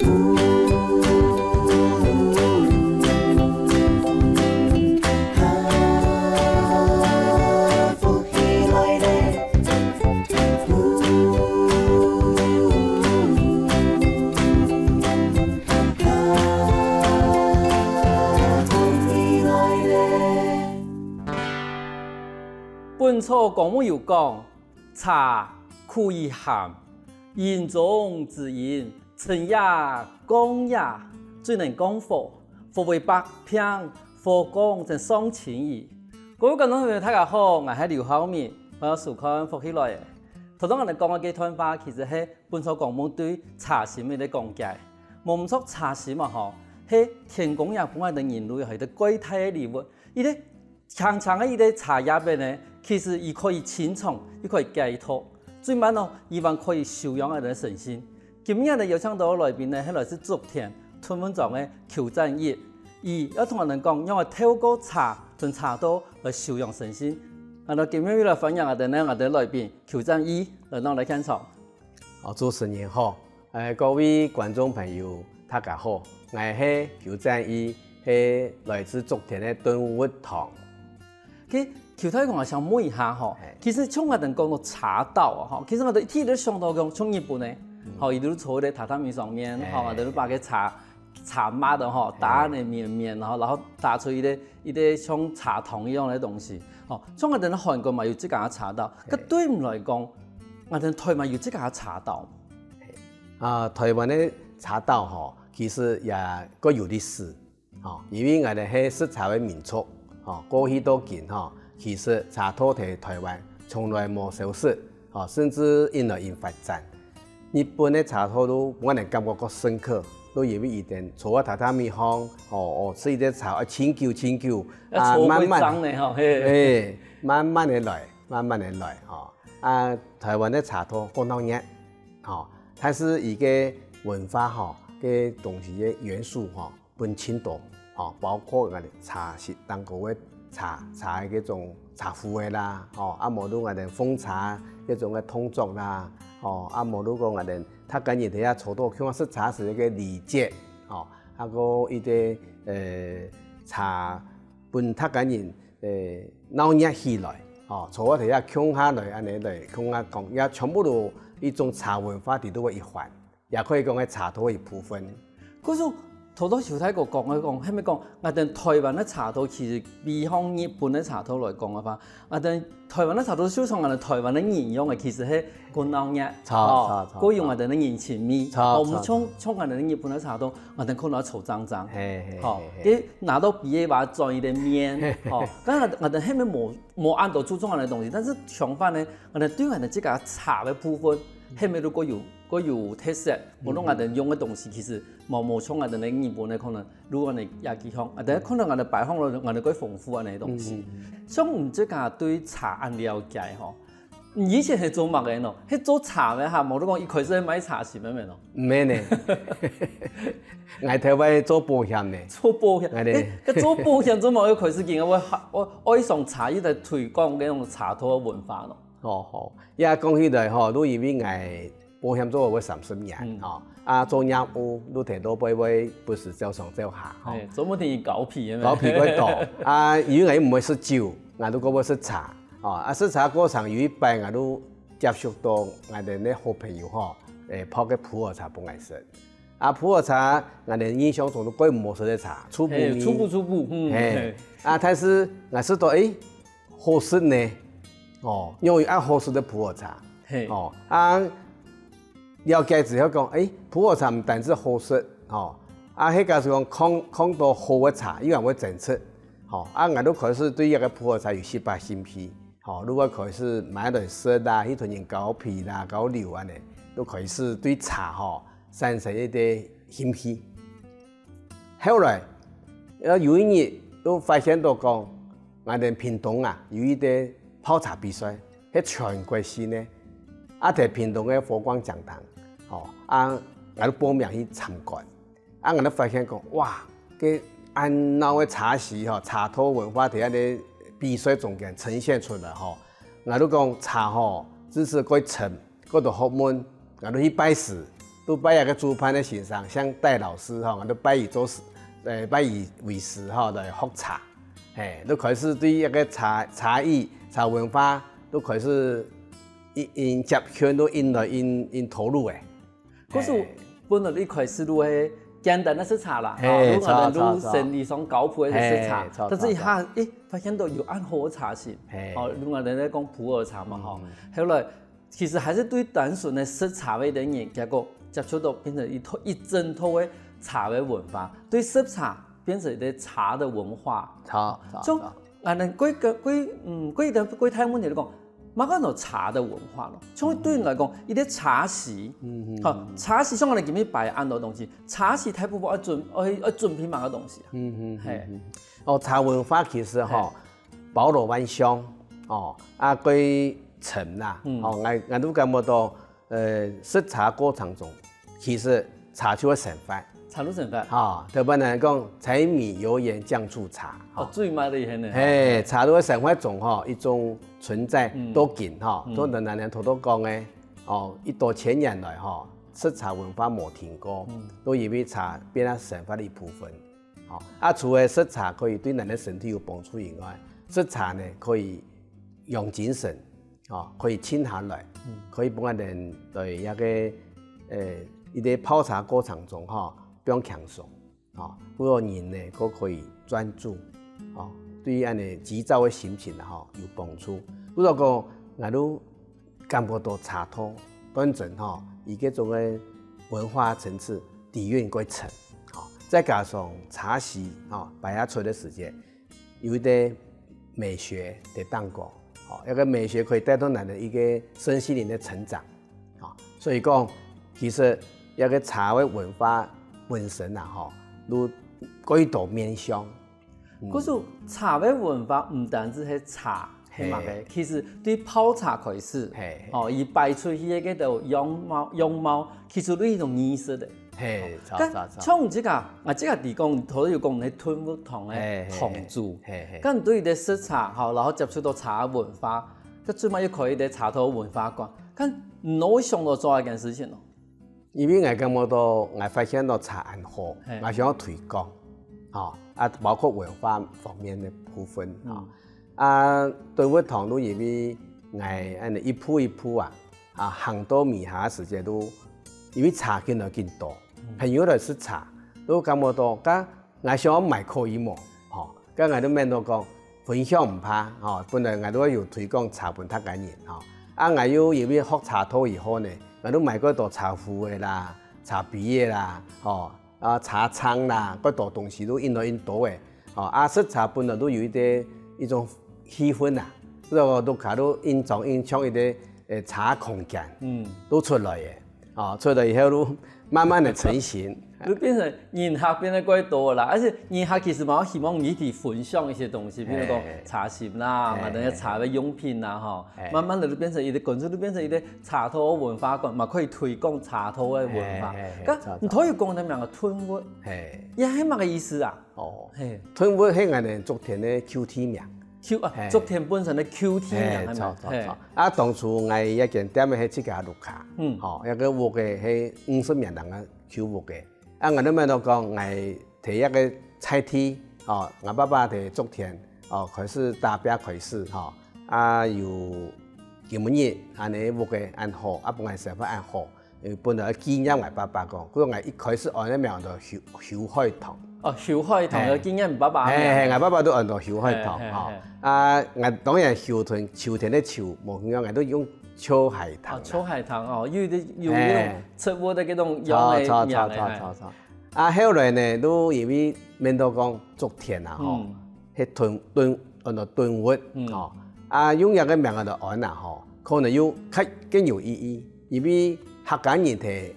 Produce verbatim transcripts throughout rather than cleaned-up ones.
福氣來了，福氣來了。本草綱目有講，茶苦而鹹， 陰中之陰，成也剛也，最能降火，火為百病，火光則喪親矣。各位觀眾朋友，大家好，𠊎係劉浩明，歡迎收看《福氣來了》。頭先𠊎等講个這段話，其實係本草綱目對茶心个講解。無毋著，茶心啊吼，係天公爺分𠊎等人類係一個蓋大个禮物，佢个 長長个一個茶葉仔呢，其實佢可以清腸，又可以解毒，最慢哦，佢還可以修養𠊎等个身心。今日呢，邀請到个來賓呢，係來自竹田屯門莊个邱占一，佢愛同𠊎等講，仰會透過茶同茶道來修養身心。𠊎等今日來歡迎𠊎等呢，𠊎等个來賓邱占一，來，來現場。哦，主持人好， 呃，各位觀眾朋友，大家好，𠊎係邱占一，係來自竹田个頓物堂。其實邱太公啊，想問一下吼，嘿。其實像𠊎等講到茶道啊，吼，其實𠊎等一直想到講，像日本呢，嗯。吼，佢就坐在榻榻米上面，嘿。吼，𠊎等就把个茶，茶葉的吼，嘿。打个綿綿，吼，然後打出一個，一個像茶湯一樣的東西。吼，像𠊎等韓國嘛有自家个茶道，嘿。該對你來講，𠊎等台灣有自家个茶道無？ 啊，台灣个茶道吼，其實也較有歷史，吼，因為𠊎等係食茶个民族，吼，過去到今吼，其實茶道在台灣從來無消失，吼，甚至因來因發展。日本个茶道都分𠊎等感覺較深刻，都因為佢等坐在榻榻米項，吼，哦，食一隻茶，啊，清久清久，啊，慢慢，慢慢个來，慢慢个來，吼。啊，台灣个茶道較鬧熱， 吼，但是佢个文化吼，个東西个元素吼，分盡多，吼，包括𠊎等茶席當中个茶，茶个該種茶壺仔啦，吼，啊無就𠊎等奉茶該種个動作啦，吼，啊無就講𠊎等大家人在該坐到共下食茶時个禮節，吼，啊過一個，呃，茶分大家人，呃，鬧熱起來，吼，坐在該共下來，恁仔來共下講，也全部都一種茶文化裡肚个一環。 也可以講係茶道个一部分。故所，頭頭邱大哥講个講，係毋係講，𠊎等台灣个茶道其實比方日本个茶道來講个話，𠊎等台灣个茶道就像𠊎等台灣个人樣个，其實係較鬧熱，著，哦，著，著，較有𠊎等个人情味。著，哦，毋像，著，著。像𠊎等日本个茶道，𠊎等可能愛坐正正。嘿，嘿，吼，嘿，嘿。佢拿到杯仔話轉一個面，嘿，嘿。吼，但係𠊎等係毋係無，無恁多注重恁个東西，但是相反呢，𠊎等對𠊎等自家茶个部分，係毋係都較有 較有特色，無論𠊎等用个東西，其實無，無像𠊎等个日本个可能，如果你也去看，𠊎等可能𠊎等擺放了，𠊎等較豐富恁个東西。嗯，嗯，嗯。像你自家對茶恁了解吼，你以前係做麼个喏？係做茶个哈，無你講一開始係賣茶心个咩喏？毋係呢，𠊎頭擺做保險呢。做保險？𠊎呢？欸，該做保險做麼个開始今會，會，會愛上茶，一直推廣該種茶道个文化喏？哦，好，也講起來吼，都因為𠊎 保險做會三十年，嗯。吼，啊，做業務，你聽到會，會毋時走上走下，吼。嘿，做毋定交皮个咩？交皮較多。啊，因為𠊎又毋會食酒，𠊎都較會食茶，吼，啊，食茶過程有一擺𠊎都接觸到𠊎等个好朋友吼，誒，泡个普洱茶分𠊎食。啊，普洱茶𠊎等印象中都較毋好食个茶，臭殕味。嘿，臭殕臭殕，嗯，嘿，嘿。啊，但是𠊎食到，誒， 好食呢，哦，因為恁好食个普洱茶，嘿。哦，啊，了解之後講，誒，普洱茶毋單止好食，吼，啊，該假使講看，看到好个茶，佢還會增值，吼，啊，𠊎都開始對這個普洱茶有些把興趣，吼，就會開始買來食啦，去同人交配啦，交流恁呢，就開始對茶吼產生一點興趣。後來，呃，有一日，就發現到講， 𠊎等屏東啊，有一個泡茶比賽，係全國性个，啊，在屏東个佛光講堂，吼，啊，𠊎就報名去參觀。啊，𠊎就發現講，哇，該恁鬧个茶席吼，茶道文化在恁呢比賽中間呈現出來吼。𠊎就講茶吼，知識較深，較多學問，𠊎就去拜師。都拜一个主辦个先生，像戴老師吼，𠊎都拜佢做師，呃，拜佢為師吼，來學茶。嘿，都開始對一个茶，茶藝、茶文化，都開始一，一接觸，都一來一，一投入个。可是本來一開始都係簡單个食茶啦，嘿，吼，都可能都生理上高普个食茶，但是一下，誒，發現到有恁好个茶性，嘿，吼，另外人家講普洱茶嘛，吼，後來 其實還係對單純个食茶个人，結果接觸到變成一套，一整套个茶个文化，對食茶變成一个茶个文化。茶，茶，就茶。恁樣，歸个，歸，嗯，歸个，歸大問題來講，麼个安到茶个文化咯？像對你來講，一个茶席，嗯，嗯，吼，嗯。茶席像𠊎等今日擺恁多東西，茶席大部分愛準，愛，愛準備麼个東西啊？嗯，嗯，嘿。嗯，嗯。哦，茶文化其實吼，嘿。 包羅萬象，哦，啊，過深啦，嗯。哦，𠊎，𠊎都感覺到，呃，食茶過程中，其實茶就係生活。茶就生活。哈，特別來講，柴米油鹽醬醋茶，哦，哈。最嘛厲害呢。嘿，茶就係生活中吼，一種存在，嗯。到今吼，嗯。都能，能，能偷偷講个，哦，一多千年來吼，食茶文化無停過，嗯。都因為茶變成生活个一部分。 吼，啊，除了食茶可以對人个身體有幫助以外，食茶呢可以養精神，吼，可以靜下來，嗯。可以幫𠊎等對一个，呃，一个泡茶過程中吼，放輕鬆，吼，不過人呢，佢可以專注，吼，對於恁樣急躁个心情啊，吼，有幫助。不過講，𠊎都 感覺到茶道本身吼，佢這種个文化層次底蘊過深，吼，再加上茶席吼擺下出个時節，有一个美學在當中，吼，一个美學可以帶動人的一个身心靈的成長，吼，所以講，其實一个茶个文化本身啊，吼，有幾多面向， 嗯。可是茶个文化毋單止係茶，係麼个？嘿。其實對泡茶開始，嘿，嘿。哦，佢擺出去个該兜樣貌，樣貌，其實都係一種儀式个。嘿，哦，該茶，茶，茶。像你這个，啊，這个你講，頭先有講个吞物堂个，嘿，嘿，堂主，嘿，嘿。該你對於个食茶，吼，然後接觸到茶文化，該最尾又開一个茶道文化館，該你有想到做一件事情咯？ 因為𠊎感覺到，𠊎發現到茶恁好，嘿。𠊎想要推廣，吼，啊，包括文化方面个部分，吼。嗯。啊，對我堂都因為𠊎恁樣一步一步啊，啊，行到尾下个時節都，因為茶緊來緊多，嗯。朋友來食茶，都感覺到，該 𠊎想要買可以無？吼，該𠊎都愐到講，分享毋怕，吼，本來𠊎都有推廣茶分逐个人，吼。啊，𠊎又因為學茶道以後呢，𠊎都買過多茶壺个啦、茶杯个啦，吼，啊，茶倉啦，過多東西都印到印多个，吼，啊，食茶本來都有一个，一種氣氛啊，所以講都搞到印象印象一个，呃，茶空間，嗯。都出來个。 哦，出來以後就慢慢的成型。就變成人客變得過多啦，而且人客其實嘛希望你去分享一些東西，比如講嘿。茶葉啦，嘿。嘛等下茶的用品啦，吼，嘿。慢慢的就變成一个，根本就變成一个茶道文化館嘛，可以推廣茶道的文化。嘿，嘿，嘿，該你頭先講个名个吞物，嘿。也係麼个意思啊？哦，嘿。吞物係𠊎等竹田个舊地名。 舊，啊，嘿。竹田本身个舊地名，嘿，係無？嘿。著，著，著。啊，當初𠊎一間店个係自家屋下，嗯。吼，一个屋个係五十年人个舊屋个。啊，𠊎都愐到講，𠊎第一个菜地，吼，𠊎爸爸在竹田，哦，開始打拚開始，吼，啊，有今晡日恁樣屋个恁好，啊，分𠊎生活恁好。 呃，本來紀念𠊎爸爸講，故所𠊎一開始安个名叫秋，秋海棠。哦，秋海棠，嘿。有紀念爸爸个名。嘿，嘿，𠊎爸爸都安到秋海棠，嘿，嘿，吼。嘿。啊，𠊎當然秋天，秋天个秋，無共樣，𠊎都用秋海棠啦。哦，秋海棠，哦，有一个，有一个嘿。植物个該種樣个名个，著，著，著，嘿。著，著。啊，後來呢，都因為愐到講竹田啊，吼，嗯。 係屯，屯，安到屯物，嗯。吼。啊，用這个名仔來安啊，吼，可能又較更有意義，因為客家人在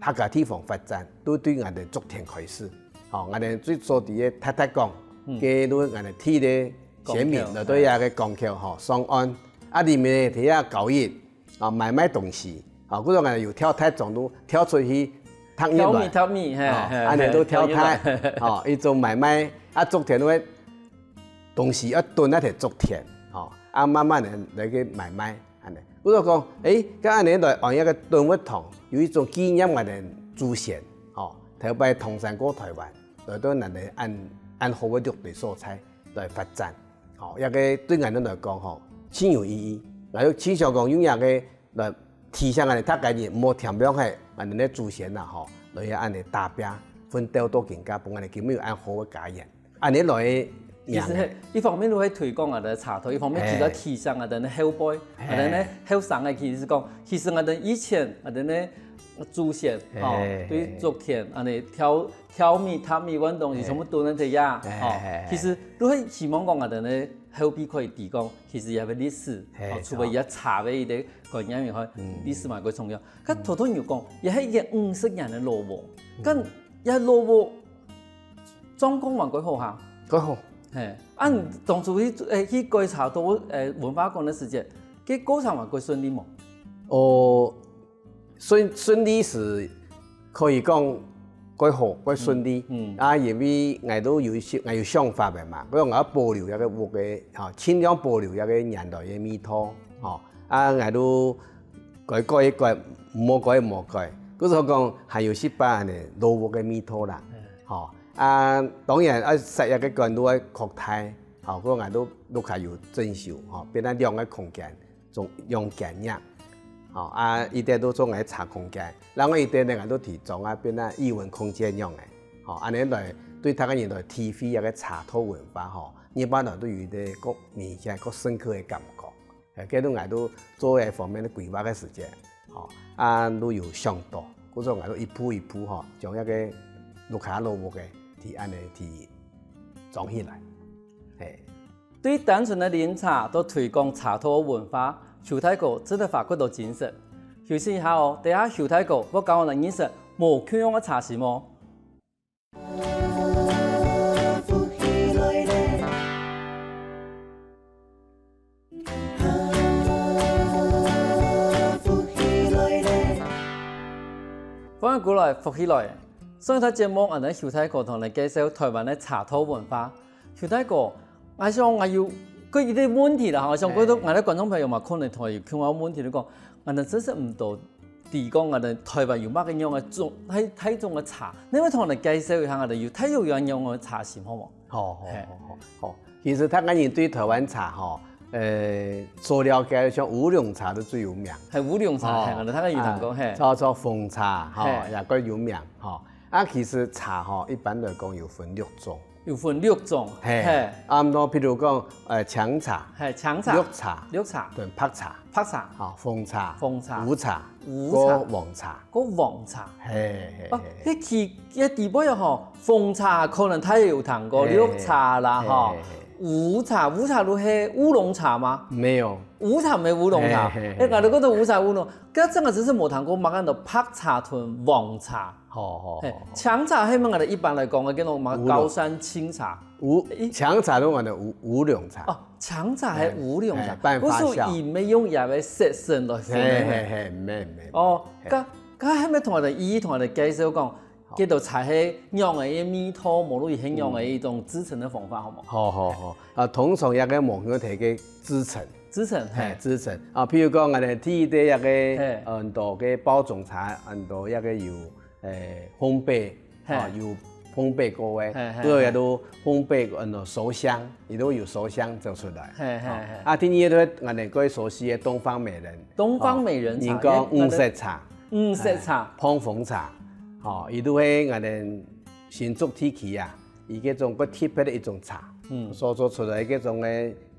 客家地方發展，都對𠊎等竹田開始。吼，𠊎等最早在該踢踢港，嗯。該都𠊎等第一个先民，港口，來到這个港口，吼，上岸。啊，裡面呢，在這交易， 啊，買賣東西，啊，故所𠊎有跳屐，總都跳出去，踢入來，跳米，跳米，嘿，啊，嘿，恁樣都跳屐，嘿，跳入來。啊，一種買賣，啊，竹田个東西愛囤那條竹田，吼，啊，慢慢个來去買賣，恁樣。故所講，欸，該恁仔來安一個敦活堂，有一種紀念𠊎兜祖先，吼，頭擺唐山過臺灣，來到𠊎兜恁，恁好个綠地所在來發展，吼，這個對𠊎兜來講，吼，盡有意義。𠊎兜盡想講用這個來提醒𠊎兜大家人，毋好恬涼忒𠊎兜个祖先啊，吼，來恁仔打拚奮鬥到今下，分𠊎兜今晡有恁好个家園。 恁仔來个名。其實係，一方面就係推廣𠊎兜个茶道，一方面其實提醒𠊎兜个後輩，𠊎兜个後生个，其實係講，其實𠊎兜以前𠊎兜个祖先，吼，對竹田恁仔挑，挑米、踏米運動係全部都能得呀，吼。其實都係希望講𠊎兜个後輩可以知講，其實這個歷史，吼，除了這茶个一個觀念以外，歷史嘛較重要。該頭頭有講，這係一個五十年个老屋，該這老屋 狀況還較好哈。較好。係，恁當初去，欸，去改茶道，欸，文化館个時節，該過程還較順利無？哦，順，順利係可以講較好，較順利。嗯。啊，因為𠊎兜有一些，𠊎有想法个嘛，比如𠊎愛保留這個屋个，吼，盡量保留這個原來个味道，吼。啊，𠊎兜 改改改，無改無改。故所講，還有十八恁仔老屋个味道啦。吼，啊，當然啊，設一個管路愛擴大，吼，故𠊎兜屋下有整修，吼，變成兩個空間，總用簡約。吼，啊，一點都做𠊎茶空間，另外一點呢，𠊎兜提供啊，變成藝文空間用个。吼，恁仔來對大家人來體會一個茶道文化，吼，日本人都有一個較明顯、較深刻个感覺。 欸，該兜𠊎兜做這方面个規劃个時節，吼，啊，都有想到，故所𠊎兜一步一步吼，將這個屋下老屋个提恁仔提裝起來，係。對單純个啉茶到推廣茶道文化，邱大哥真个花幾多精神。休息一下哦，等下邱大哥會教𠊎兜認識無共樣个茶型哦。 歡迎過來，福氣來！上一段節目，𠊎兜邱大哥同𠊎兜介紹臺灣个茶道文化。邱大哥，𠊎想𠊎有个一個問題啦，𠊎想各位，𠊎兜觀眾朋友嘛，可能同𠊎有共樣个問題，就講，𠊎兜真實毋多 知講𠊎兜臺灣有麼个樣个種，大，大種个茶，你會同𠊎兜介紹一下𠊎兜有大約有仰般个茶型好無？好，好，好，好。其實大家人對臺灣茶吼，呃，所了解像烏龍茶都最有名。係烏龍茶，係，𠊎兜大家有聽過，係。著，著，紅茶，吼，也較有名，吼。啊，其實茶吼，一般來講有分六種。 有分六種，係，係。啊，毋過譬如講，呃，青茶，係，青茶，綠茶，綠茶，同白茶，白茶，吼，紅茶，紅茶，烏茶，烏茶，過黃茶，過黃茶。係，係，哦，該其，該底背吼，紅茶可能大家有聽過，綠茶啦，吼，烏茶，烏茶就係烏龍茶嗎？沒有，烏茶毋係烏龍茶，係，係，欸，𠊎兜講到烏茶烏龍，該真个真係無聽過，麼个安到白茶同黃茶。 好，好，好，係，好。青茶係毋係𠊎兜一般來講个，該種麼个高山青茶？烏，青茶都安到烏，烏龍茶。哦，青茶係烏龍茶，係，半發酵。故所佢毋係用這個色素來分个。係，係，係，毋係，毋係。哦，該，該係毋係同𠊎兜一一同𠊎兜介紹講，這道茶係仰仔个味道，無論係仰仔个一種製成个方法，好無？好，好，好。啊，通常這個無用忒个製成。製成，係，係。製成。啊，譬如講，𠊎兜第一個這個，係。呃，安到个包種茶，安到這個有 欸，烘焙，係。啊，有烘焙過个，係，係，所以也都烘焙，嗯，熟香，佢都有熟香走出來。係，係，啊，係。啊，第二個就係𠊎兜較熟悉个東方美人，東方美人茶，哦，人講五色茶，五色茶，欸，膨風茶，哦，佢都係𠊎兜新竹地區啊，佢這種較特別个一種茶，嗯。所做出來這種个，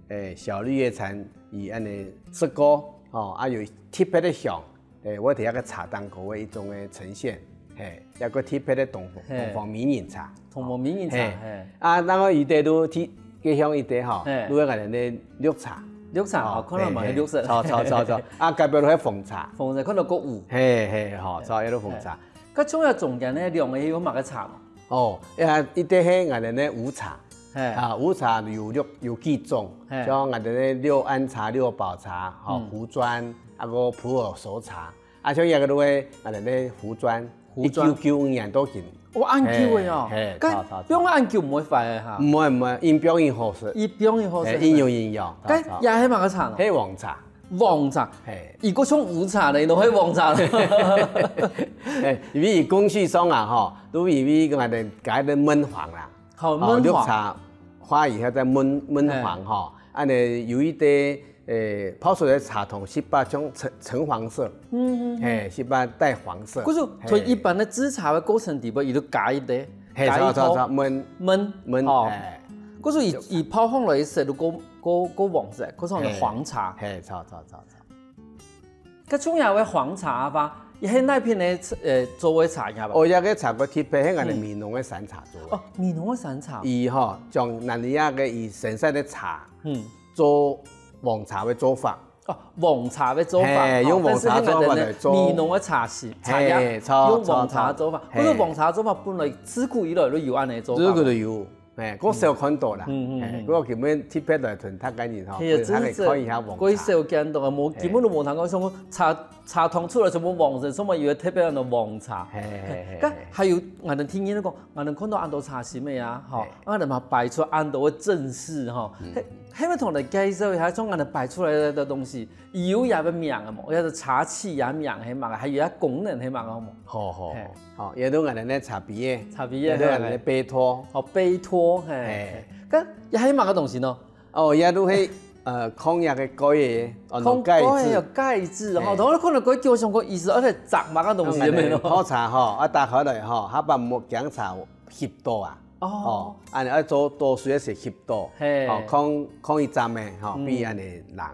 欸，小綠葉蟬，佢恁仔食過，哦，啊，有特別个香。 欸，會在這個茶當中个一種个呈現，係，一個特別个東，係。東方美人茶。東方美人茶，係。係。啊，然後佢兜都特，該像佢兜吼，係。都會𠊎兜个綠茶。綠茶，哦，哦，看來嘛係綠色。係，係，著，著，著，著。啊，隔壁就係紅茶。紅茶，看到較烏。係，係，吼，著，一路紅茶。係。該像這中間呢，兩個有麼个茶無？哦，啊，佢兜係𠊎兜个烏茶。係。啊，烏茶有六，有幾種，係。像𠊎兜个六安茶、六堡茶，吼，嗯。壺磚，啊，個普洱熟茶。 啊，像這個就係𠊎兜个壺磚，壺磚。一九九五年到今。哦，恁久个哦。係，係，該著，著，著。放恁久毋會壞个哈？毋會，毋會，越放越好食。越放越好食。係，越用越用，著，該著。也係麼个茶呢？係黃茶。黃茶，嘿，佢个像烏茶呢，都係黃茶。嘿，因為佢工序上啊，吼，都因為𠊎等改个燜黃啦，好，哦，綠燜黃。茶花以後再燜燜黃吼，恁呢有一點，呃，泡出來个茶湯，色白像橙橙黃色，嗯嗯。嘿，色白帶黃色。可是同一般个製茶个過程底背，佢都加一滴，嘿，加一錯錯錯，泡燜燜，燜，哦，哎，可是佢佢泡放落去時，都過過過黃色，可是个黃茶，嘿，錯錯錯錯。佢重要个黃茶啊吧，佢係哪片个呃做个茶呀吧？哦，這个茶个特別，係𠊎等美濃个山茶做个。哦，美濃个山茶，佢吼，將南里亞个佢生產个茶嗯，做黃茶个做法。哦，黃茶个做法，嘿，哦用黃茶做法但是係𠊎等个來做美濃个茶系，茶葉嘿，錯用黃茶个做法，錯錯可是黃茶个做法本來自古以來都有恁呢个做法。這个都有，嘿，我少看到啦，嗯嗯嗯嘿，我今日特別來同大家人吼，係啊，分大家真是看一下黃茶。佢少見到啊，無根本都無聽過，像講茶茶湯出來全部黃色，所以有个特別个黃茶。嘿嘿嘿該還有，𠊎等聽人講，𠊎等看到恁多茶心个啊，吼嘿，𠊎等嘛擺出恁多个陣勢吼，係係毋係同你介紹一下，像𠊎等擺出來个東西，有佢个名个無？佢个茶器啊名係麼个，還有佢个功能係麼个無？好好嘿好，也都𠊎等个茶杯仔，茶杯仔也都𠊎等个杯托，哦，杯托，嘿嘿，該佢係麼个東西呢？哦，也都係呃，空壓个蓋仔，哦，空蓋子蓋有。蓋子吼，嘿同我看到蓋子，我想講意思，而且雜麼个東西有沒有？泡茶吼，啊打開來吼，下把莫驚茶翕到啊，哦哦，，恁呢愛做多水个時翕到，嘿哦，空空一站个吼，嗯比恁呢冷，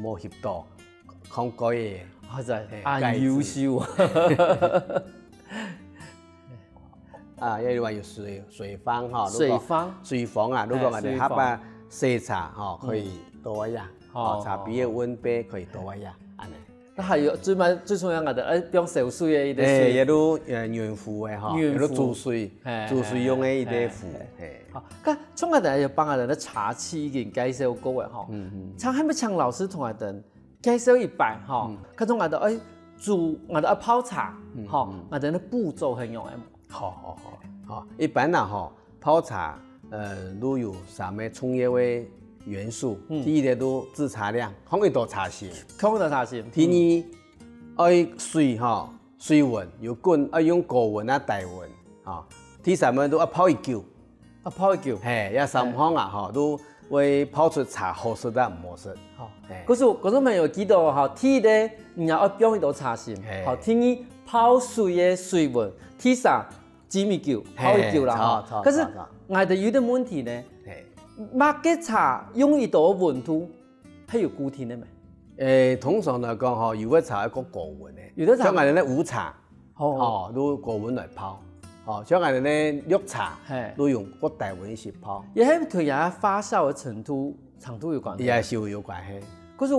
莫翕到，空蓋仔。好在嘿啊，優秀啊。啊，也有有水水房哈，如果水房水房啊，如果我哎水哋下把洗茶哈，可以倒一下，哦哦，茶杯个温杯可以倒一下，恁呢。那還有最嘛最重要个，哎，放燒水个一个哎，水。也都呃軟壺个哈，軟壺也都煮水哎，煮水用个一个哎壺，哎。好，該像𠊎等有幫𠊎等个茶器已經介紹過个吼，嗯嗯。像還沒請老師同𠊎等介紹一擺吼，看中𠊎等哎煮𠊎等愛泡茶嗯吼嗯，𠊎等个步驟係仰仔？好好好好，一般啦吼，泡茶呃都有三个重要个元素，嗯第一个都製茶量，放幾多茶心。看个茶心。第二，愛水吼，水溫有滾，愛用高溫啊低溫吼。第三个都愛泡幾久，啊，泡幾久？嘿，這三項啊吼，都會泡出茶好食啊毋好食。好嘿，可是可是沒有記得吼，第一个你愛放幾多茶心嘿，好，第二泡水个水溫，第三煮幾久，泡幾久啦吼。嘿，著著可是著著𠊎等有个問題呢，嘿。麼个茶用幾多溫度，係有固定个無？誒，通常來講吼，有个茶愛過高溫个，有个茶像𠊎等个烏茶，哦，哦，都高溫來泡，哦，像𠊎等个綠茶嘿，都用過低溫去泡，也係同佢發酵个程度程度有關係。也係有關係。可是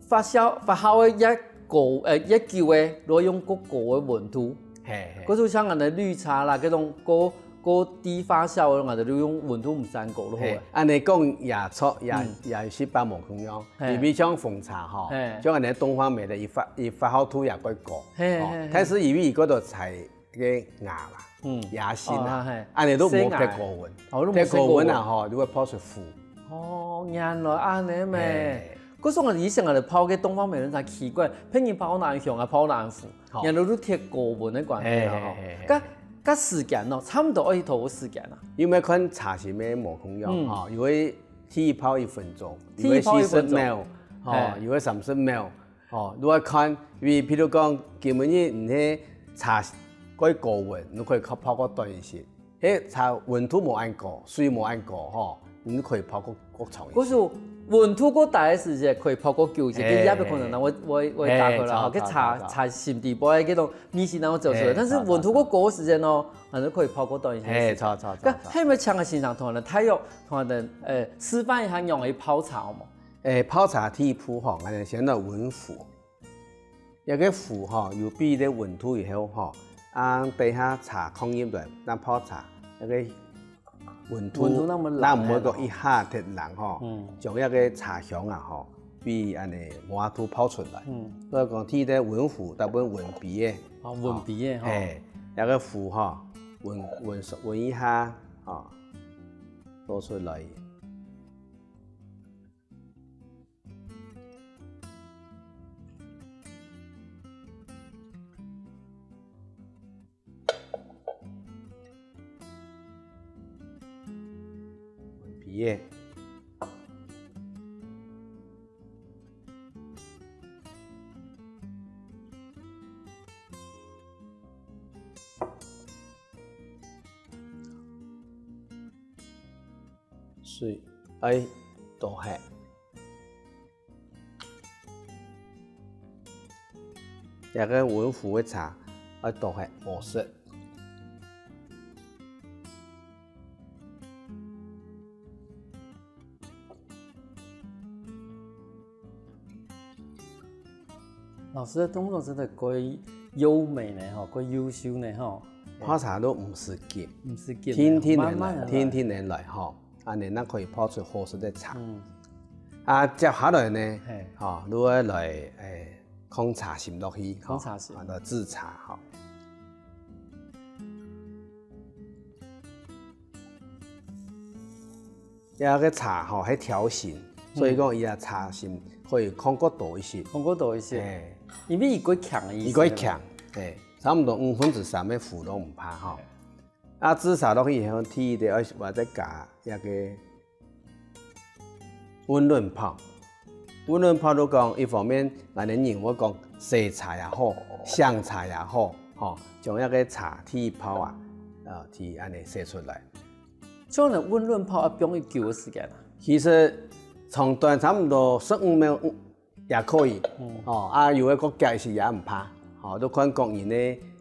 發酵發酵个越高，呃，越久个，如果用過高个溫度，嘿嘿。可是像𠊎等綠茶啦，這種過過低發酵个，𠊎等就用溫度毋使高咯。嘿，恁呢講也著，也嗯也係無共樣。嘿因為像紅茶吼嘿，像𠊎等東方美人，佢發佢發酵度也較高，哦嘿嘿嘿但是因為佢嗰度採个芽啦，嗯野生啊哦嘿，恁呢都無生芽忒高溫，哦都無忒高溫忒高啊吼，就會泡出苦。哦，原來恁呢咩嘿。可是𠊎以前𠊎泡个東方美人茶奇怪，別人泡哪香啊，泡哪苦，好原來都忒高溫个關係啦吼嘿嘿嘿嘿。該該時間咯，差毋多愛幾多時間啊？因為看茶係無共樣嗯吼，有个第一泡一分鐘，第一泡一分鐘有个四十秒，吼，嘿有个三十秒，吼，你愛看，因為譬如講今日你係茶過高溫，你可以泡泡較短一些。迄茶溫度無恁高，水無恁高吼，你可以泡較較長一些。可是溫度過低个時節，可以泡較久一些，嘿佢也不可能會會會打開啦，吼，嘿佢茶著著著茶心底背个該種味緒然後走出來。嘿但是溫度過高个時間哦，還是可以泡較短一些時間。嘿，著著著該著。係毋係請个先生同人大約同人呃示範一下仰仔泡茶好無？誒，泡茶第一步吼，𠊎等先來溫壺。一个壺吼，有比个溫度以後吼，啊，等下茶放入來，那泡茶，一个溫度，溫度那麼冷那毋會講一下忒冷吼，嗯將一个茶香啊吼，比安尼無法度泡出來。嗯，所以講，第一个溫壺，大部分溫杯个，哦，溫杯个吼。嘿，一个壺吼，溫溫溫一下吼，倒出來。耶。水，愛倒下。這个溫壺个茶愛倒下，無色。 老師个動作真个蓋優美呢吼，蓋優秀呢吼。泡茶都毋使急，毋使急呢，定定仔來，慢慢仔來。定定仔來吼，恁仔正可以泡出好食个茶。嗯。啊，接下來呢，嘿。吼，你愛來，誒，囥茶心落去，囥茶心。吼，啊，來製茶吼。 這个茶吼，係條形，所以講佢个茶心可以囥較多一息。囥較多一息。嘿。因為佢較輕个意思。佢較輕，嘿，差毋多五分之三个壺都毋怕吼。嘿。啊，製茶落去以後，第一个愛或者加一个溫潤泡。溫潤泡就講，一方面，𠊎等人會講洗茶也好，香茶也好，吼，將一个茶第一泡啊，呃，第恁仔洗出來。 像呢溫潤泡愛放幾久个時間啊？其實長短差毋多十五秒，嗯，也可以。嗯。哦，啊，有个較遽一息也毋怕。哦，都看各人个，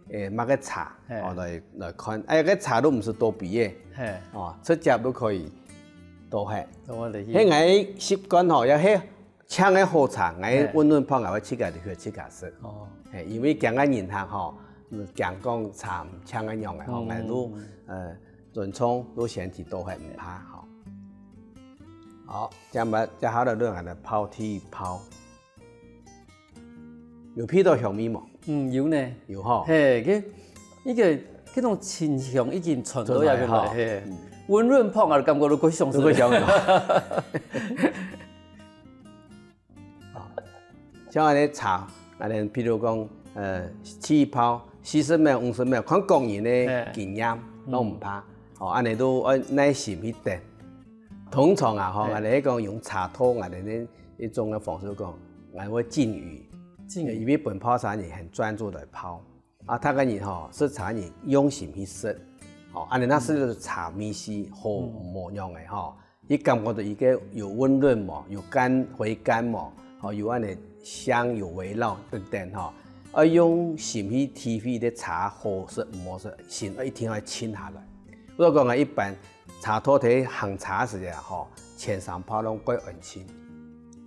誒，麼个茶，嘿。哦，來，來看。哎，該茶都毋使倒杯个。嘿。哦，直接都可以倒下。倒落去。該𠊎習慣吼，也係 淨个好茶，𠊎嘿。溫潤泡，𠊎會自家去自家食。哦。嘿，因為驚个人客吼，嗯，驚講茶毋淨个樣个吼，嗯。𠊎都，呃，尊重都先去倒下，毋怕吼。好，這樣吧，接下來就𠊎來泡第一泡。有鼻到香味無？嗯，有呢。有吼。嘿，該，該个，該種清香已經傳到入去了，傳來吼。嘿。嗯。溫潤泡，𠊎感覺都過香。都過香了。 啊，像恁仔茶，恁仔，譬如講，呃，第一泡四十秒、五十秒，看各人个經驗，嘿。攏毋怕。哦，恁仔都愛耐心去等。通常啊，吼，嘿。𠊎等講用茶托，𠊎等呢一種个方式講，𠊎會敬語。敬語。因為分泡茶人很專注來泡。 啊，逐个人吼，食茶人用心去食，吼，恁仔正食著茶味緒好無樣个吼，佢感覺著佢个有溫潤無，有甘，回甘無，吼，有恁仔香，有圍繞等等吼，愛用心去體會這茶好食毋好食，心愛一定愛靜下來。毋過講啊，一般 茶托在行茶時節啊，吼，前三泡攏蓋安靜。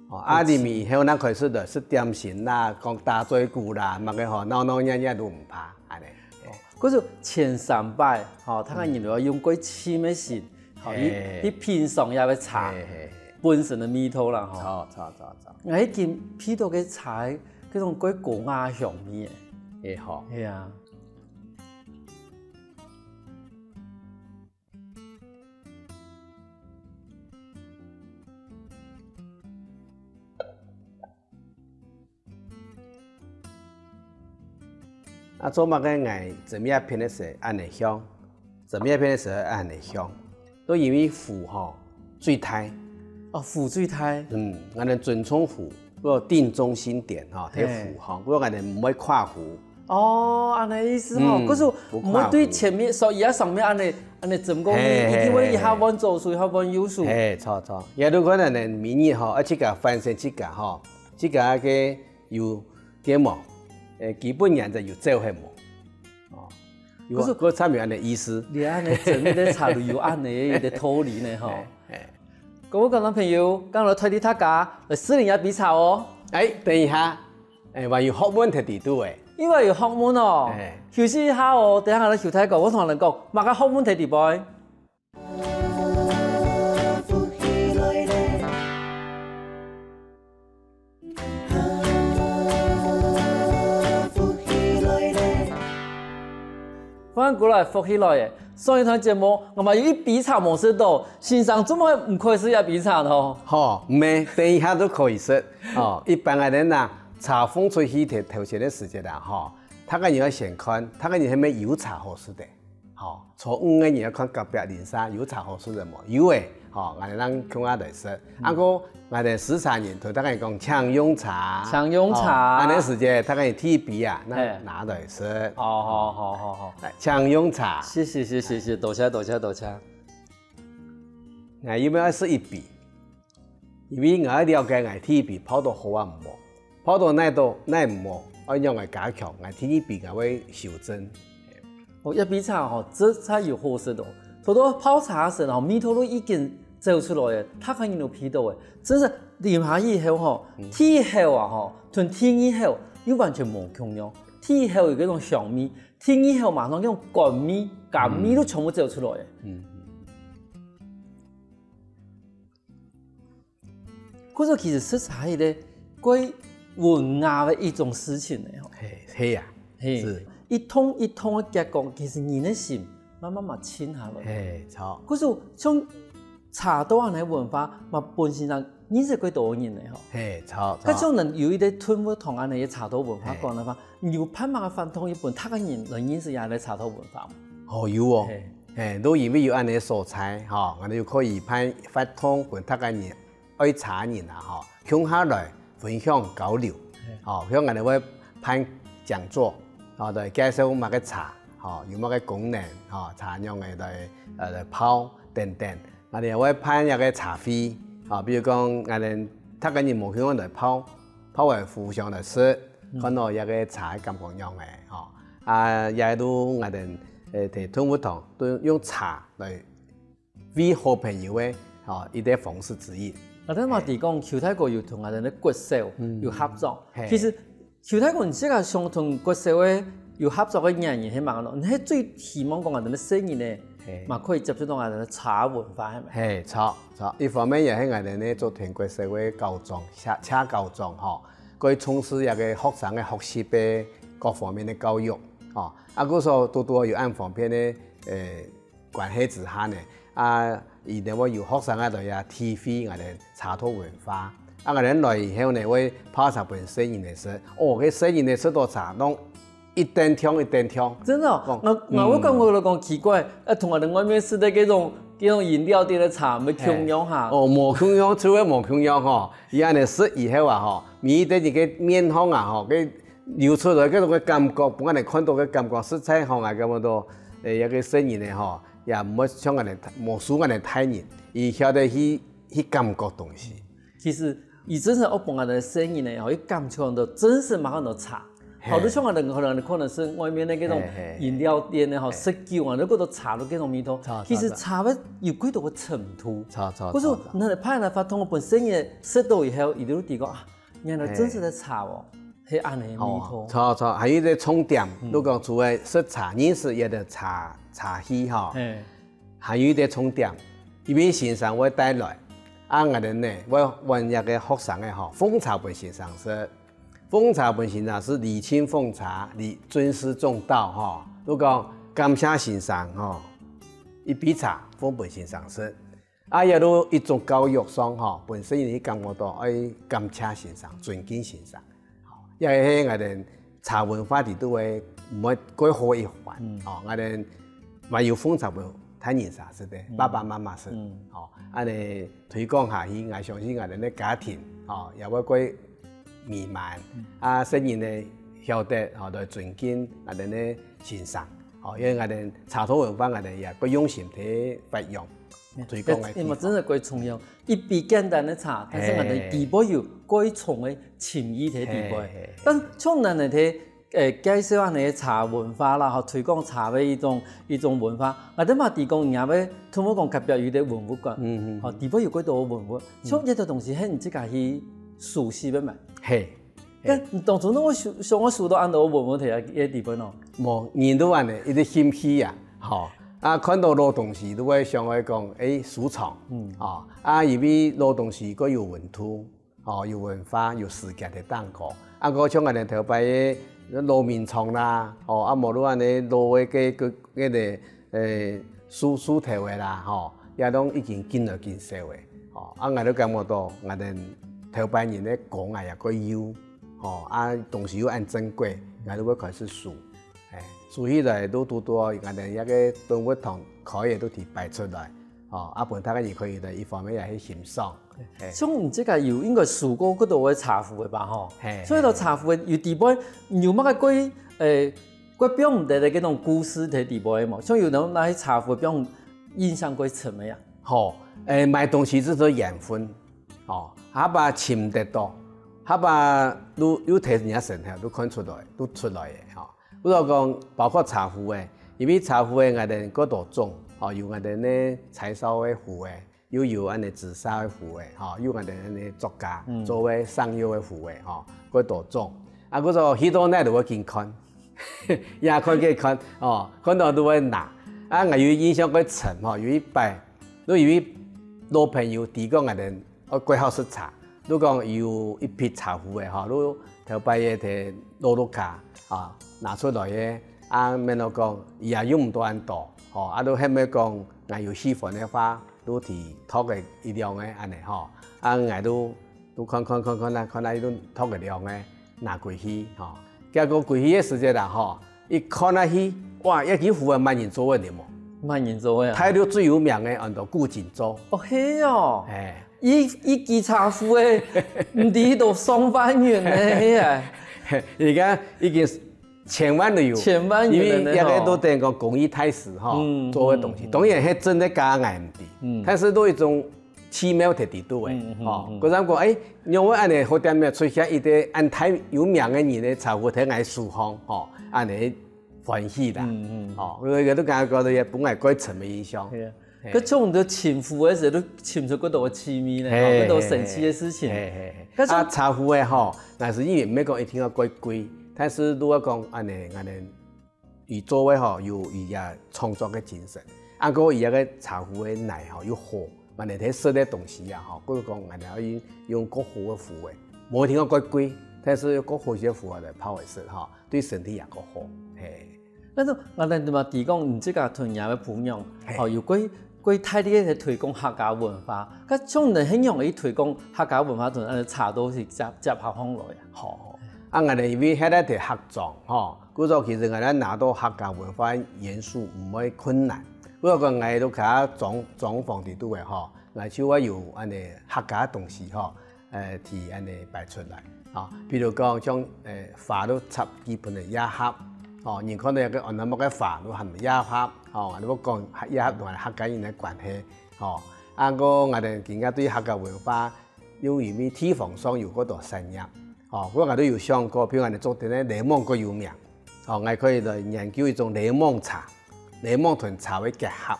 吼，啊，入去以後，咱開始就食點心啦，講打嘴鼓啦，麼个吼，鬧鬧熱熱都毋怕，恁仔。哦，故所前三擺，吼，逐个人都愛用蓋靜个心，吼，去，嘿。去品嚐這个茶嘿，嘿。本身个味道啦，吼。著，著，著，著。𠊎已經鼻到該茶个該種蓋高雅个香味了。嘿，吼。係啊。 啊，做麼个𠊎斟這片个時恁仔香，斟這片个時恁仔香？都因為壺吼，最大。哦，壺最大。嗯，𠊎等尊重壺，叫定中心點吼，這个壺吼，嘿。毋過𠊎等毋會跨壺。 哦，恁仔意思吼，嗯，故所毋會對前面，所以啊上面恁仔，恁仔斟過去，嘿，一定會一下換左手，一下換右手。嘿，著，著。也就講恁仔每日吼，愛自家反省自家吼，自家个有，个無，誒，基本原則有做好無？哦，有啊，故所，故所參與恁仔意思。你恁仔斟个茶就有恁仔个道理呢吼。嘿，嘿。各位觀眾朋友，今日代替大家來試啉一杯茶哦。哎，等一下。 哎，還有學問在裡肚誒。因為有學問哦。哎。休息一下哦，等下來休息講，𠊎同你講，麼个學問在裡背。歡迎過來，福氣來了。上一段節目，𠊎嘛有一杯茶無食到，先生做麼个毋開始這杯茶呢？吼，毋係，等一下都可以食。哦，一般个人啊， 茶奉出去頭，頭前个時節啊，吼，逐个人愛先看，逐个人係無有茶好食个，吼，坐五个人愛看隔壁鄰舍有茶好食个無？有誒，吼，𠊎兜人共下來食。啊，過𠊎兜食茶人，同大家講，請用茶。請用茶。吼，恁樣時節，大家第一杯啊，拿，嘿。拿來食。哦，好，好，好，好。來，請用茶。謝謝，謝謝，謝謝，多謝，多謝，多謝。𠊎又愛食一杯，因為𠊎愛了解𠊎第一杯泡到好啊毋好，泡到哪到哪毋好，愛仰仔加強，𠊎第二杯𠊎會修正。 哦，一杯茶吼，這才有好食哦。頭頭泡茶个時候吼，味道都已經走出來了，大家人都鼻到了。真是啉下以後吼，第一口啊吼，同第二口又完全無共樣。第一口有該種香味，第二口馬上該種甘味、甘味都全部走出來了。嗯。 故所其實食茶係一個蓋文雅个一種事情呢吼。嘿，係啊，嘿，是。一桶一桶个結果，其實人个心慢慢嘛靜下來。嘿，著。故所像茶道恁樣个文化，嘛本身上認識幾多人呢吼。嘿，著，著。該像能有一個頓物堂恁樣个茶道文化館个話，有辦法个活動，分大家人來認識這個茶道文化。哦，有哦。嘿。 嘿，都因為有恁樣个所在，吼，𠊎兜又可以辦活動，分大家人、愛茶人啊，吼，共下來分享交流。嘿。吼，像𠊎兜會辦講座，吼，來介紹麼个茶，吼，有麼个功能，吼，茶仰仔來，呃，來泡等等。𠊎兜也會辦一個茶會，吼，比如講，𠊎兜大家人無共樣來泡，泡了互相來食，嗯。看到這個茶个感覺仰仔，吼。啊，也都𠊎兜，呃，在頓物堂，都用茶來 為好朋友个，吼，一個方式之一。𠊎兜嘛知講，邱大哥有同𠊎兜个國小有合作。嘿。其實邱大哥，你自家想同國小个有合作个原因係麼个呢？你係最希望講𠊎兜个細人呢，嘿。嘛可以接觸到𠊎兜个茶文化，係無？嘿，著，著。一方面也係𠊎兜呢做田國小个校長，社，社校長吼，過重視這個學生个學習个各方面个教育，吼。啊，故所多多有恁方便个，呃， 關係之下呢，啊，佢等會有學生啊來啊體會𠊎兜茶道文化。啊，𠊎兜來以後呢，會泡茶分細人仔食。哦，該細人仔食到茶，攏一等暢一等暢。真的哦，講，𠊎，𠊎會感覺到講奇怪，啊，同𠊎兜外面食个該種，該種飲料店个茶，毋共樣哈。哦，無共樣，就係無共樣吼。佢恁樣食以後啊吼，每一個人个面孔啊吼，該 流出來該種个感覺，分𠊎兜看到个感覺，實在吼，𠊎感覺到，誒，這個細人仔吼，也毋會像𠊎兜，無輸𠊎兜大人，佢曉得去，去感覺東西。其實，佢真正愛分𠊎兜細人仔吼，去感受到真實嘛，看到茶。嘿。好，就像𠊎兜可能，可能係外面个該種，嘿，嘿，嘿。飲料店个吼，嘿。食久啊，你覺得茶都該種味道。茶，其實茶个有幾多个程度。茶，茶，不是，茶，茶。你派來發通，分細人仔食到以後，佢就知講啊， 原來真實个茶哦，嘿。係恁樣个味道。哦，著，著，還有一個重點，嗯。如果除了食茶，認識一個茶，茶氣吼，嘿。還有一個重點，因為先生會帶來，啊，𠊎兜呢，會換一個學生个吼，奉茶分先生食。奉茶分先生食，禮敬奉茶，禮，尊師重道吼。如果感謝先生吼，一杯茶奉分先生食。 啊，也都一種教育上吼，分細人仔感覺到愛感謝先生、尊敬先生。吼，也係𠊎兜茶文化裡肚个毋會過好一環。嗯。吼，𠊎兜還有奉茶分大人儕食个，嗯。爸爸媽媽食。嗯。吼，恁樣推廣下去，𠊎相信𠊎兜个家庭，吼，也會過美滿。嗯。啊，細人仔曉得，吼，來尊敬𠊎兜个先生。吼，因為𠊎兜茶道文化，𠊎兜也過用心去發揚。 推廣个地方。因為真个蓋重要，一杯簡單个茶，但是𠊎兜底背有蓋重个情意在底背。嘿，嘿，嘿。但像𠊎兜在，誒，介紹恁樣个茶文化啦，吼，推廣茶个一種，一種文化，𠊎兜嘛知講，人家會，通常講隔壁有一個文物館，嗯，嗯，嗯。吼，底背有幾多文物，嗯。像這個東西，係你自家去收集个嘛？嘿。 該你當初哪會想，想愛收到恁多文物在該地方哦？無，人都恁樣，一個興趣啊，吼。啊，看到老東西都會想愛講，誒，收藏，嗯。吼。啊，因為老東西過有溫度，吼，有文化，有時間个蛋糕。啊，過像𠊎兜頭擺个老眠床啦，吼，啊，無論恁樣老个該，該，該個 誒，樹，樹頭个啦，吼，也攏已經緊來緊少个，吼，啊，𠊎兜感覺到，𠊎兜頭擺人个工啊也過幼，吼，啊，東西又恁珍貴，𠊎兜會開始收，誒，收起來都堵到𠊎兜這個動物堂開个都提擺出來，哦，啊，分大家也可以來一方面也去欣賞。嘿。像你這个有應該受過幾多个茶壺个吧，吼？嘿，所以到茶壺个有底背，你有麼个過，誒，過放毋得个該種故事在底背無？像有人拿去茶壺放印象過深个呀？吼，誒，買東西就係緣分，哦，下把尋得到，下把都有提人家身上，都看出來，都出來个，吼。 比如講，包括茶壺个，因為茶壺个𠊎等過多種，吼，有𠊎等个柴燒个壺个，又有恁呢紫砂个壺个，吼，有𠊎等恁呢作家做个生窯个壺个，吼，過多種。啊，故所去到哪都會緊看，也看緊看，哦，看到都會拿。啊，𠊎有印象過深，吼，有一擺，都有一老朋友提過𠊎等 哦，過好食茶。你講有一批茶壺个吼，你頭擺个在老屋下啊拿出來个，啊，免得講，佢也用毋到恁多，吼，啊，你後尾講，𠊎有喜歡个話，你提擇个一兩个恁呢吼，啊，𠊎都都看看看看啊，看啊，你擇个兩个拿歸去吼，結果歸去个時節啦吼， 一看下去，哇，這支壺仔麼人做个呢無？麼人做个啊？大陸最有名个安到古今做。哦，係哦。哎。一一支茶壺个，毋知都上萬元呢，係啊。而家已經千萬都有。千萬元了呢，因為這个都等於講工藝大師吼，嗯，做个東西。嗯，嗯。當然，係真个假，𠊎毋知。嗯。但是都一種 奇妙在底肚个，嗯，嗯，吼，嗯。故所講，哎，仰會恁呢好店面出現一個恁大有名个人个茶壺在𠊎手項，吼，恁呢歡喜啦，嗯，嗯。吼，𠊎都感覺到也分𠊎過深个印象。係啊。嘿。該像你尋壺个時候，都尋出幾多个趣味呢，嘿，吼，幾多神奇个事情。嘿，嘿，嘿。該像啊，茶壺个吼，若係因為毋係講一定愛過貴，但是如果講恁呢，恁呢 佢做个吼，有佢个創作个精神。啊，過佢个茶壺个泥吼，又好，恁呢在食个東西啊吼，故所講，恁呢愛用，用較好个壺仔，無一定愛較貴，但是較好个壺仔來泡來食吼，對身體也較好，嘿。但是𠊎等嘛，提供你這个同樣个分享，嘿。吼，有關，關於大力个推廣客家文化，該像你係仰般去推廣客家文化同，呃，茶都係接，接合起來啊？好，好。啊，𠊎等因為現在在客庄吼， 故所其實𠊎等拿到客家文化元素毋會困難。比如講，𠊎屋下裝，裝潢底肚个吼，𠊎就會有恁呢客家个東西吼，呃，提恁呢擺出來。吼，比如講像，呃，花都插基本个葉盒，吼，人看到一個安那木个花都喊葉盒，吼，𠊎都講葉盒同𠊎等客家人个關係，吼。啊，過𠊎等更加對客家文化，因為地方上有較多產業，吼，𠊎都有想過，比如𠊎等竹田个檸檬較有名， 吼，𠊎可以來研究一種檸檬茶，檸檬同茶个結合，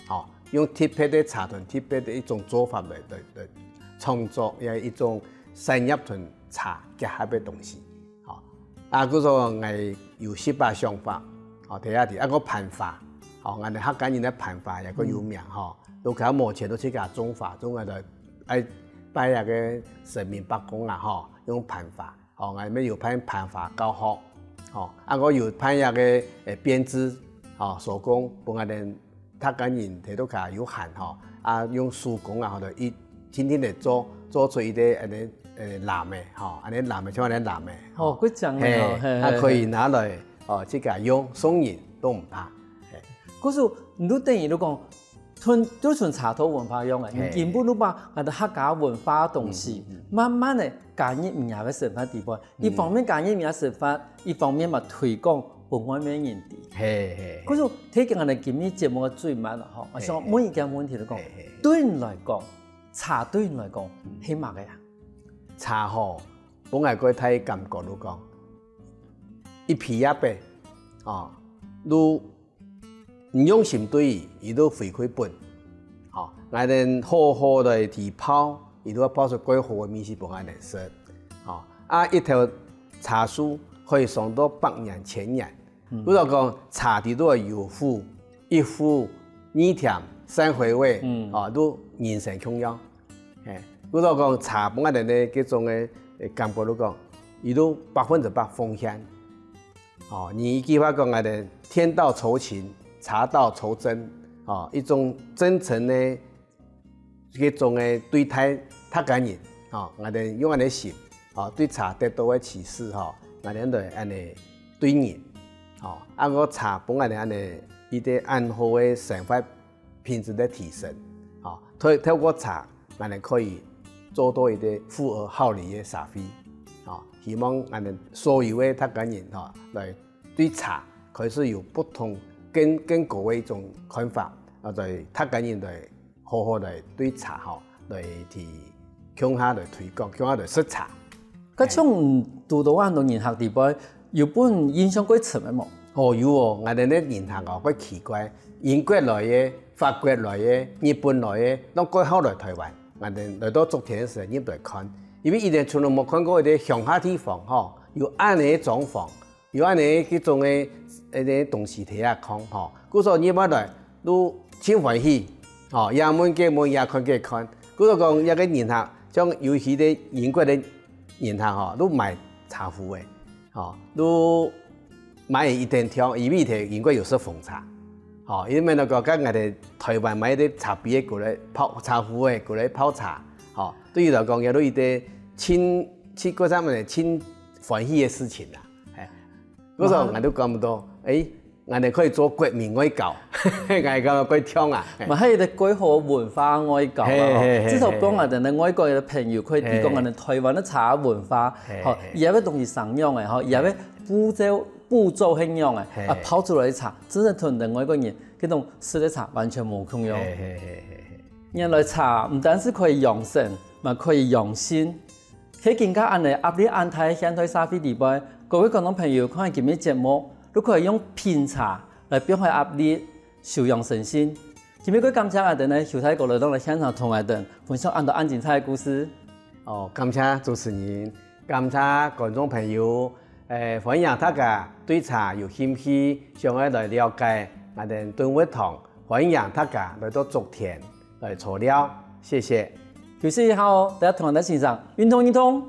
吼，用特別个茶同特別个一種做法來，來，來創作，也一種產業同茶結合个東西，吼。啊，故所𠊎有十把想法，吼，第一題，啊，个盤花，吼，𠊎等客家人个盤花也較有名，吼，都較無錢都自家種花，種个來，愛拜那個神明伯公啊，吼，用盤花。 吼，𠊎乜有辦盤花教學，吼，啊，𠊎有辦一個，誒，編織，吼，手工，分𠊎等客家人在屋下有閒，吼，啊，用手工啊，吼，就一天天來做，做出一個恁呢，誒，籃仔，吼，恁呢籃仔，像恁呢籃仔，吼。哦，幾靚个哦，嘿，嘿，啊，嘿，可以拿來，哦，自家用，送人都毋怕，嘿。故所，你都等於都講， 同，就像茶道文化樣个，嘿。你根本就把𠊎兜客家文化个東西，嗯，嗯，嗯。慢慢个加入你个生活底背。嗯。一方面加入你个生活，一方面嘛推廣分外面人知。嘿，嘿，嘿。可是，提供𠊎兜今日節目个最慢了吼，我想嘿，嘿。問一个問題就講，嘿，嘿。對你來講，茶對你來講，嗯。係麼个啊？茶吼，分𠊎个大感覺就講，一皮一白，哦，就 你用心對佢，佢就回饋分。吼，𠊎等好好來去泡，佢就會泡出蓋好个味緒分𠊎等食。吼，啊，一頭茶樹可以嚐到百年、千年。嗯。比如講，茶底肚有苦，一苦，二甜，三回味，嗯。吼，就人生共樣。嘿，比如講，茶分𠊎等呢，這種个，誒，感覺就講，佢就百分之百奉獻。 哦，你一句話講，𠊎兜天道酬勤，茶道酬真，哦，一種真誠个，這種个對待客家人，哦，𠊎兜用𠊎兜心，哦，對茶得到个啟示，吼，𠊎兜來恁呢對人，哦，啊，𠊎茶分𠊎兜恁呢一個恁好个生活品質个提升。透，透過茶，𠊎等可以做到一個富而好禮个社會。吼，希望𠊎等所有个客家人，吼，來對茶開始有不同、更，更高个一種看法，啊，在客家人來好好來對茶，吼，來去共下來推廣，共下來食茶。該像堵到恁多人客裡背，有分印象過深个無？哦，有哦，𠊎等个人客哦，蓋奇怪，英國來个、法國來个、日本來个，攏蓋好來臺灣。𠊎等來到竹田个時候，入來看，因為佢等從來無看過一個鄉下地方吼，有恁樣个裝潢，有恁樣个這種个，呃，東西在該囥吼，故所入來都盡歡喜，吼，也問个問，也看个看。故所講，這個人客，像尤其个英國个人客吼，都買茶壺个，吼，都買一定聽，因為佢英國有食紅茶，吼，因為那個跟𠊎等臺灣買个茶杯个過來泡，茶壺个過來泡茶，吼，對佢來講，也都一個盡，盡，過上面盡歡喜个事情啦，嘿。 故所𠊎都感覺到，欸，𠊎等可以做國民外交，𠊎感覺蓋暢啊。嘿。嘛，還有一個蓋好文化外交啦，吼。嘿，嘿，嘿，至少講𠊎等个外國个朋友可以知講𠊎等臺灣个茶文化，嘿，吼，嘿。佢个東西生樣个，吼，佢个步驟，步驟係樣个，嘿。啊，泡出來个茶，真正同𠊎等外國人，該種食个茶完全無共樣。嘿，嘿，嘿，嘿，嘿。原來茶毋單是可以養生，嘛可以養心。 係今下恁呢壓力恁大个現代社會裡背，各位觀眾朋友看今日節目，都可以用品茶來放下壓力，休養生息。今日蓋感謝𠊎等呢，邱大哥來到了現場同𠊎等分享恁多恁精彩个故事。哦，感謝主持人，感謝觀眾朋友，欸，歡迎大家對茶有興趣，想愛來了解𠊎等燉物堂，歡迎大家來到竹田來坐尞，謝謝。休息一下哦，等下同𠊎等欣賞運動運動。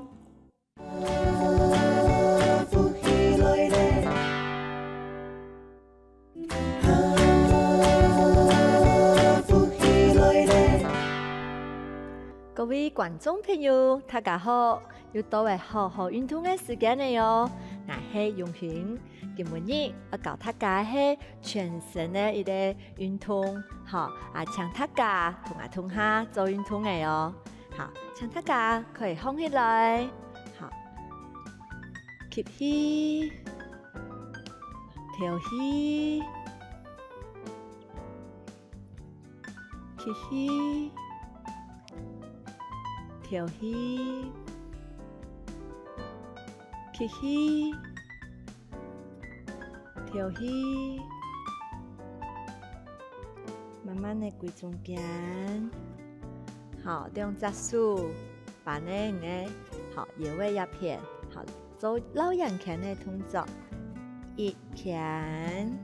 各位觀眾朋友，大家好！又到了好好運動个時間了喲。𠊎係永興，今晡日愛教大家係全身个一個運動，吼，啊，請大家同𠊎共下做運動个哦。 好，請大家可以䟘起來。好，吸氣，敨氣，吸氣，敨氣，吸氣，敨氣。慢慢个歸中間。好，兩隻手 扳等个，好，腰仔這片，好，做繞圓圈个動作。一圈，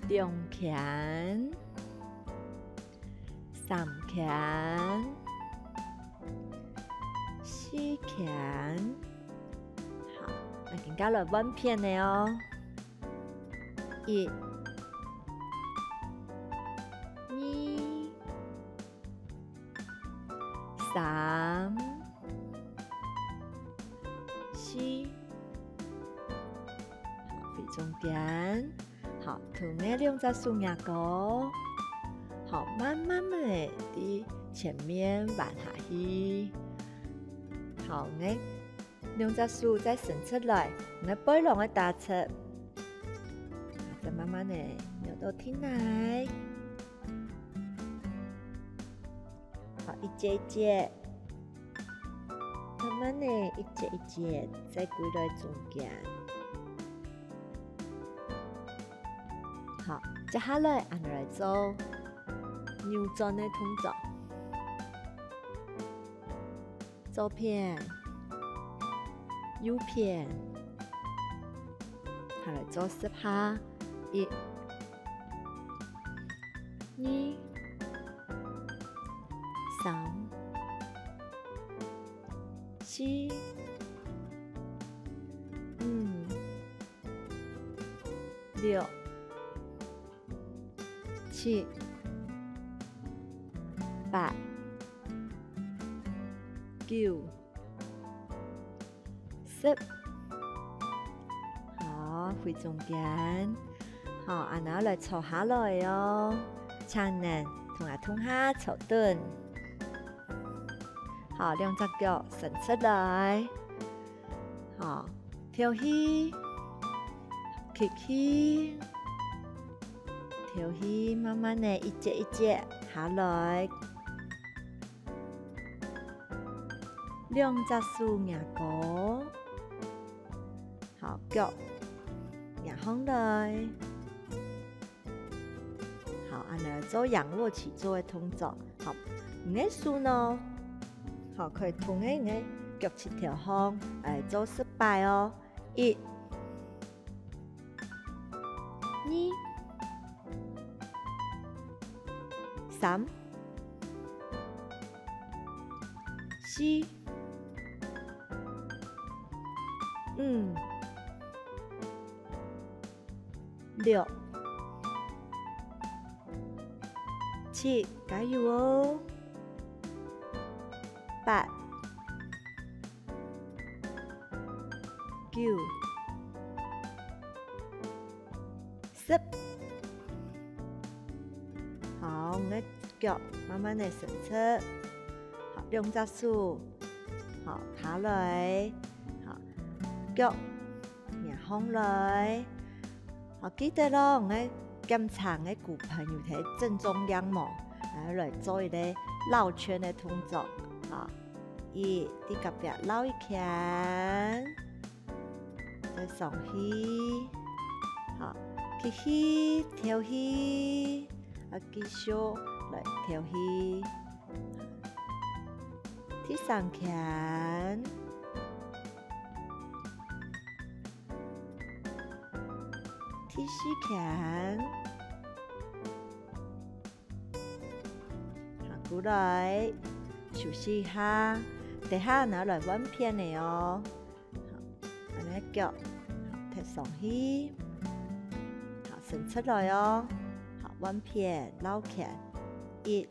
兩圈，三圈，四圈。好，𠊎今下來換片了哦。一、二、 三、四，好，歸中間。好，同𠊎兩隻手擎高，好，慢慢个對前面彎下去。好，𠊎 兩隻手再伸出來，𠊎背囊个打直。再慢慢个扭到地泥。好，一節一節，慢慢个一節一節，再歸來中間。好，接下來，𠊎等來做扭轉个動作。 左片，右片，好，來做十下，一、二、三、四、五、六、七、八、九、十。好，歸中間。好，恁樣來坐下來哦。請等同𠊎共下坐等。好，兩隻腳伸出來。好，敨氣，吸氣，敨氣，慢慢仔一節一節下來。兩隻手擎高，好，腳擎䟘來。 好，恁樣做仰臥起坐个動作。好，你个手呢，好，可以同个你个腳膝頭項，來做十擺哦。一、二、三、四、五、 六、七，加油哦！八、九、十。好，你个腳慢慢仔伸直。好，兩隻手，好，下來。好，腳 擎䟘來。好，記得哦，𠊎檢查𠊎骨盆有在正中央無，然後來做一個繞圈个動作。好，一，在隔壁繞一圈，再上去。好，吸氣，敨氣，啊，繼續來敨氣。第三圈。 第四圈。好，過來，休息一下，等下拿來換片个哦。好，恁樣腳，好，踢上去，好，伸出來哦。好，換片，繞圈，一、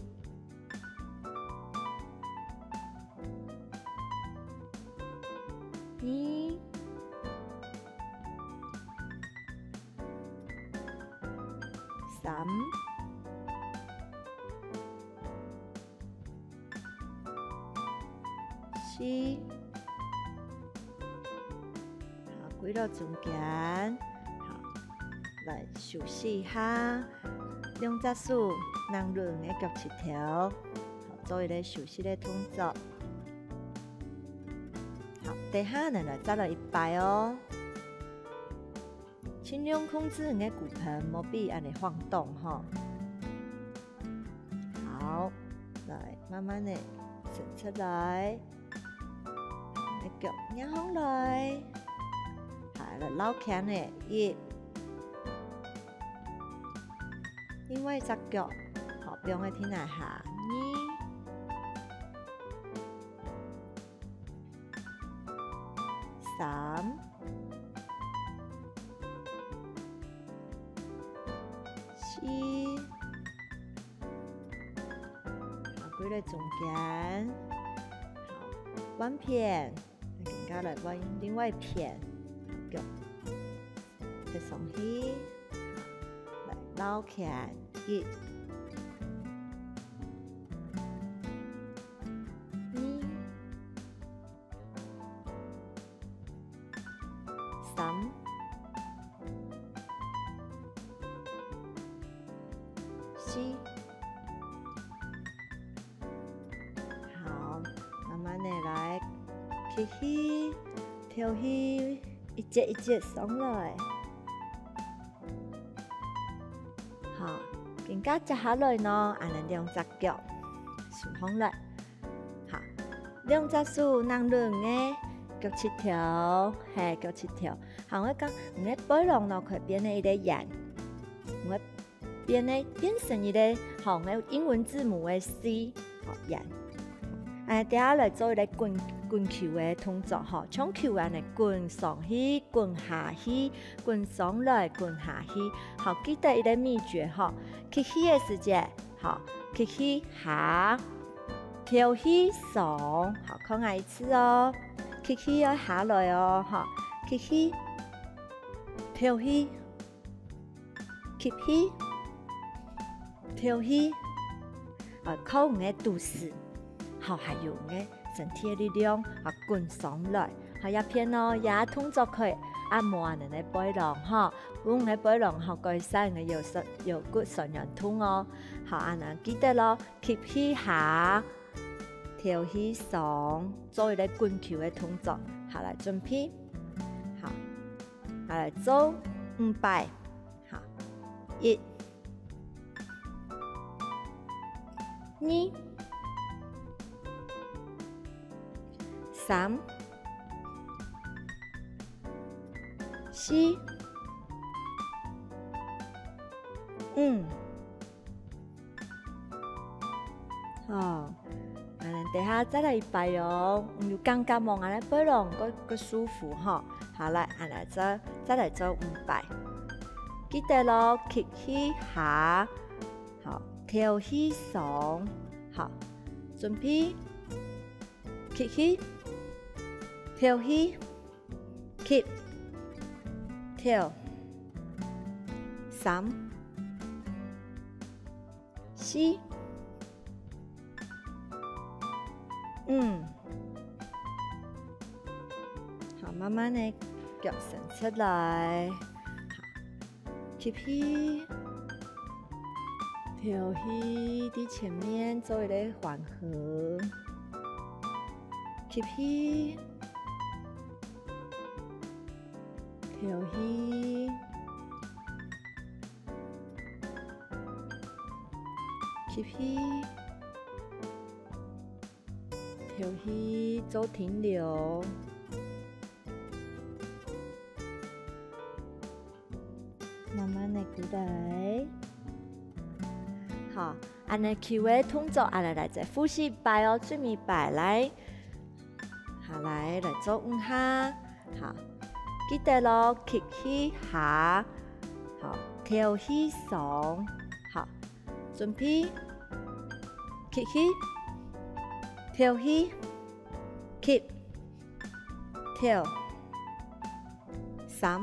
二、三、四。好，歸到中間。好，來休息一下，兩隻手掕掄个腳膝頭，好，做一個休息个動作。 好，等下呢，來再來一擺哦。盡量控制你个骨盆，莫分佢恁樣晃動吼。好，來，慢慢仔伸出來，你个腳擎䟘來，好，來繞圈仔，一，另外一隻腳，好，放在地泥下，二， 三、四，好，歸來中間，好，換片，今下來換另外一片，腳，再上去，好，來，繞圈，一、二、 三、四，好，慢慢仔來，吸氣，敨氣，一節一節上來。 好，今下接下來呢，恁樣兩隻腳收䟘來。好，兩隻手掕掄个腳膝頭，係，腳膝頭。好，𠊎講，你个背囊呢，可以變成一個圓，你个變个，變成一個，好，𠊎英文字母个C。 好，圓。哎，等下來做一個滾，滾球个動作吼，像球恁樣滾上去、滾下去、滾上來、滾下去。好，記得一個祕訣吼，吸氣个時節，好，吸氣下，敨氣上，好，看𠊎一次哦，吸氣愛下來哦，吼，吸氣，敨氣， 吸氣，敨氣，呃，靠你个肚屎，好，還有你个身體个力量，啊，滾上來。好，這片哦，這動作可以按摩恁呢个背囊吼，用你个背囊吼，改善你个腰痠、腰骨痠軟痛哦。好，恁呢記得咯，吸氣下，敨氣上，做一個滾球个動作。好，來準備。好，好，來做五擺。 好，一、二、三、四、五。 好，恁呢等下再來一擺哦。你有感覺無？恁呢背囊較、較舒服吼。好，來，恁呢再、再來做五擺。記得咯，吸氣下，好，敨氣上，好，準備，吸氣，敨氣， 吸，敨，三、四、五，好，慢慢个腳伸出來，好，吸氣，敨氣，在前面做一個緩和，吸氣， 敨氣，吸氣，敨氣，做停留。 慢慢个過來。好，恁呢球个動作，恁呢來再複習一擺哦，最尾一擺來。好，來，來做五下。好，記得咯，吸氣下，好，敨氣上。好，準備，吸氣，敨氣，吸，敨。 三、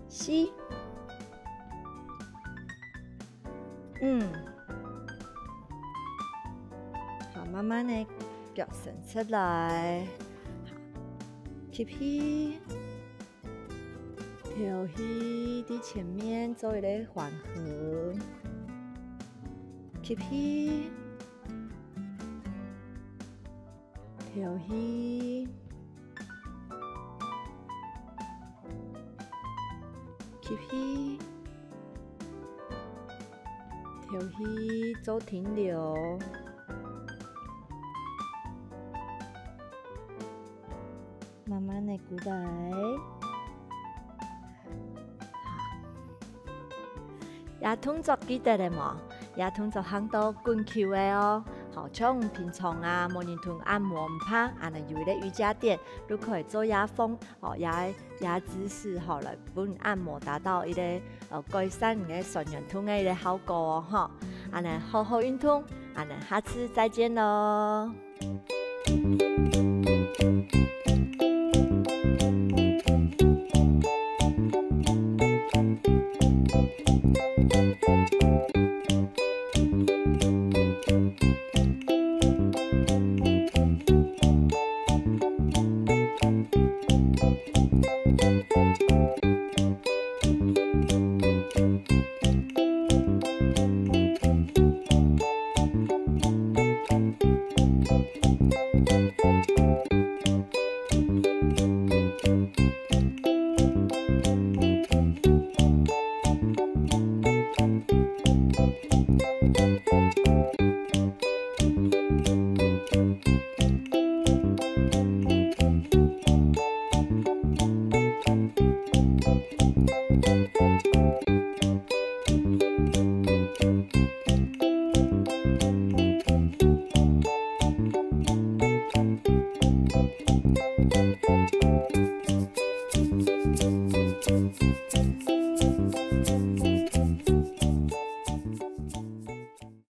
四、五。好，慢慢个腳伸出來，吸氣，敨氣，在前面做一個緩和，吸氣， 敨氣，吸氣，敨氣，做停留。慢慢个過來。 這動作記得了無？這動作喊做滾球个哦。好，像平常啊，無人同你按摩毋怕，恁呢有一個瑜伽墊，就可以做這方，哦，這、這姿勢吼，來分你按摩，達到一個，呃，改善你个痠軟痛个一個效果哦，吼。恁呢好好運動，恁呢下次再見咯。